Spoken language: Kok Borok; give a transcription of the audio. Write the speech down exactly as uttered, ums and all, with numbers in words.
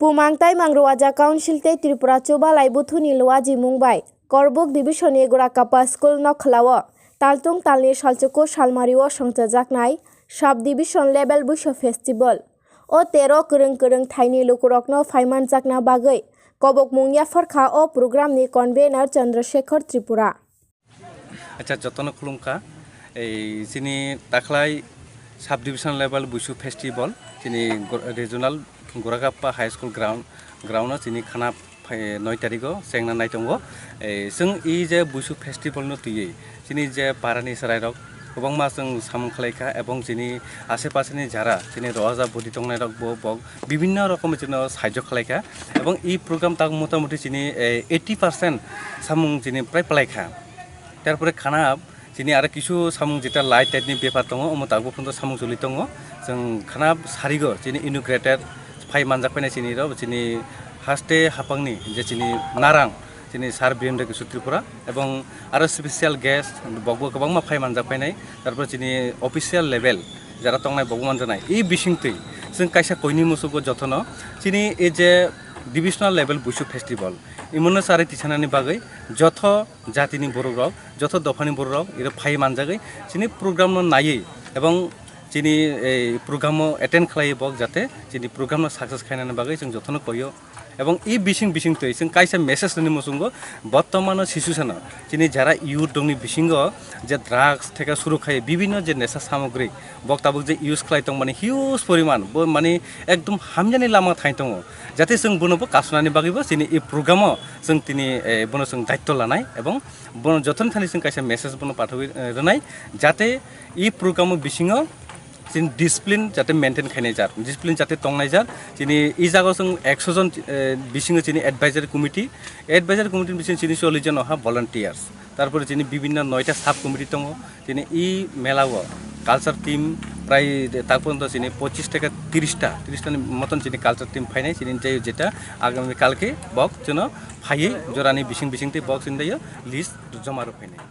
Bumang taimang Ruaja Council tei Tripura Chubalai Buthuni Luaji mung bai Korbuk Division ni Gorakappa School Nokhlao taltung talni salchuku salmario songchajaknai Sub Division Level Buisu Festival. O tero kwrwng kwrwng thaini lukurokno phaimanjakna bagwi kobokmung yapharkha o program ni convener Chandrasekhar Tripura. Acha, jotono khulumkha. Ei chini takhlai sub division level Buisu festival chini go-, regional Gorakappa High School ground, ground o chini khana phai noi tarigo chengna nai tongo. Ei chwng i je Buisu festival no twiwi chini je para ni chwrai rok kwbangma chwng samung khlaikha, ebong chini ashe pashe ni jara chini roaja budi tongnai rok bo, bo bibinno rokom chini sahajyo khlaikha, ebong i program tak motamuti chini, eh, eighty percent samung chini prai palaikha. Tarpore khana chini aro kisu samung jeta light tait ni bepar tongo, omo tabuk phano samung choli tongo. Chwng khana sarigo chini inaugurated phai manjak painai chini rok, chini haste hapangni je chini narang, chini Sir Birendra Kishore Tripura, ebong aro special guest bokbo kwbangma phai manjak painai. Tarpore chini official level jara tongnai bokbo manjaknai. I bisingtwi chwng kaisa koini musugo jotono chini e je divisional level Buisu festival imono chari tisanani bagwi jotho jatini borok rok, jotho dophani borok rok iro phai manjagwi chini program no naiwi ebong chini ei program o attend khlaiwi bok jate chini program no success khainani bagwi chwng jotono koyo. Ebong i bising bising twi chwng kaisa message rwni muchungo, bortomano situation o chini jara youth rokni bisingo je drugs theka suru khai bibinno je nesa samogri bok tabuk je use khlai tongmani huge poriman bo mani ekdom hamyani lama thai tongo, jate chwng bono bo kasunani bagwi bo chini i program o chwng tini, eh, bono chwng daitto lanai ebong bono jotono thani chwng kaisa message bono pathogwi, eh, rwnai, jate i program o bisingo chini discipline jate maintain khainai jar, discipline jate tongnai jar. Chini i jaga chwng ekso jon, eh, bisingo chini advisory committee, advisory committee bisingo chini chollish jon oha volunteers, tarpore chini bibinno noita sub committee tongo. Chini i mela o culture team prai tak porjonto chini pochis theke tiris ta, tiris ta ni moton chini culture team phainai chini jai jeta agami kalke bok chwngno phaiwi jorani bising bising tei bok chini daio list joma rw phainai.